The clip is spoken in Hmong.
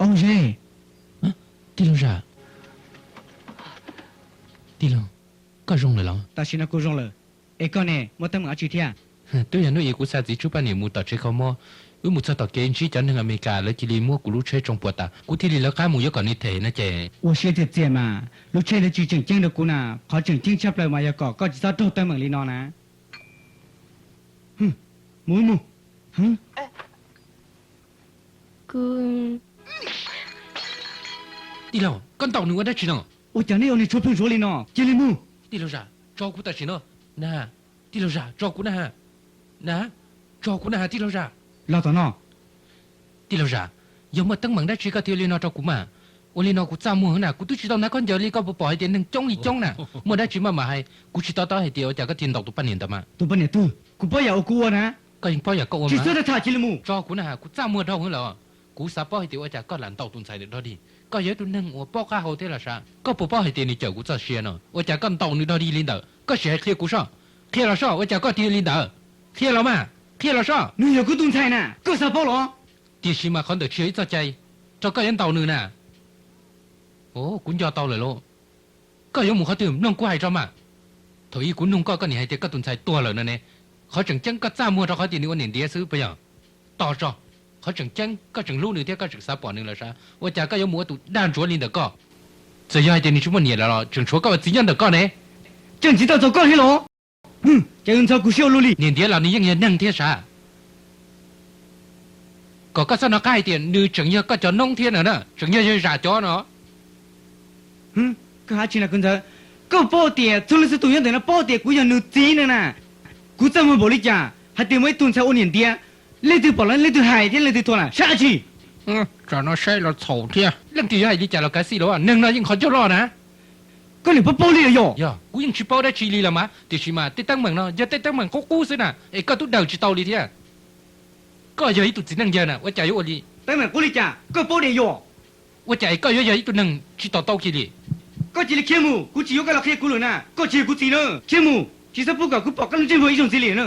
Au ze, tij laug Zam, tij laug, koj zoo lawm los? Tam sim no kuv zoo lawm, es koj ne, muaj teeb meem dab tsi thiab? Twb yog hnub ib kuv xa txiv tsub poj niam mus tom tsev kho mob, wb mus txog tom kev ntsib cov neeg Amelikas, lawv cia li muab kuv lub tsheb tsoo puas tas, kuv thiaj li lawv qab mus yuav kom nws them no ces. Ua siab tiag tiag mas, lub tsheb ntawd tsis tseem ceeb rau kuv na, qhov tseem ceeb tshaj plaws mas yog kom koj tsis txhob raug teeb meem li no na. Mus mus. Tij laug, koj ntaus nws ua dab tsi no? Ua cas nej ua niag tshuav pheej ntsuav li no? Cia li mus. Tij laug Zam, tso kuv tam sim no na. Tij laug Zam, tso kuv na. Na, tso kuv na tij laug Zam. Los tom no. Tij laug Zam, yog muaj teeb meem dab tsi koj thiaj li no rau kuv mas? Ua li no kuv txaj muag na, kuv twb tsis tau hnav khaub ncaws li, koj puas pom hais tias neeg coob li coob na? Muaj dab tsi maj mam hais, kuv tsis to taub hais tias ua cas koj thiaj ntaus tus poj niam ntawd mas. Tus poj niam twg? Kuv paub yam uas kuv ua na. Koj yeej paub yam koj ua mas. Tsis txhob tham cia li mus. Tso kuv na, kuv txaj muag dhau heev lawm. Kuv xav paub hais tias ua cas koj lam ntaus tus ntxhais ntawd dog dig. Koj yog ib tug neeg uas paub qab hau thiab los sav, koj puas paub hais tias nws cawm kuv txoj sia no? Ua cas koj ntaus nws dog dig li ntawd? Koj sim hais qhia kuv soj. Qhia los soj, ua cas koj thiaj li ntawd? Qhia los mas, qhia los soj. Nws yog kuv tus ntxhais na, koj xav paub los? Tiam sis mas qhov ntawd tsis yog ib txoj cai rau koj yuav ntaus nws na. Kuv nco tau lawm lauj. Koj yuav mus qhov twg mloog kuv hais tso mas. Thaum ub kuv nug koj, koj niam hais tias koj tus ntxhais tuag lawm no ne. Qhov tseem ceeb koj txaj muag rau qhov tias nws ua niam ntiav xwb puas yog? Tos tso, qhov tseem ceeb koj tseem hlub nws thiab koj tseem xav pom nws los sav, ua cas koj yuav mus ua tus dag ntsuav li ntawm koj? Txawm yog hais tias nws tsis muaj niam lawm los tseem tshuav koj ua txiv nyob ntawm koj ne. Tseem tsis tau txaus koj thiab los? Ces ntxhov kuv siab ua luaj li. Niam ntiav los nws yeej yog neeg thiab sav. Kom koj txhob hnov qab hais tias nws tseem yog koj cov noob thiab no na, tseem yog yawg Zam cov no. Koj hais tsis na kuv ntxhais, koj paub tias txhua leej txhua tus nyob ntawm no paub tias kuv yog nws txiv no na. Kuv txaj muag npaum li cas, hais tias muaj ib tug ntxhais ua niam ntiav, leej twg pom los leej twg hais thiab leej twg thuam na, saib dab tsi? Tsam no saib los txhaum thiab. Leej twg yuav hais li cas los kav xij los, neeg no yeej qhov ncauj loj na. Koj niam paub paub li los yog? Yog, kuv yeej tsis paub dab tsi li los mas, tiam sis mas tej teeb meem no yog tej teeb meem qub qub xwb na, es koj twb daws tsis tau li thiab. Koj yog ib tug txiv neej yawg na, ua cas yuav ua li? Teeb meem qub li cas koj paub diam yog? Ua cas es koj yuav yog ib tug neeg tsis to taub kiag li? Koj cia li khiav mus, kuv tsis yuav koj los qhia kuv lawm na, koj tsis yog kuv txiv na. Khiav mus, tsis txhob pub kom kuv pom koj lub ntsej muag ib zaug ntxiv li na.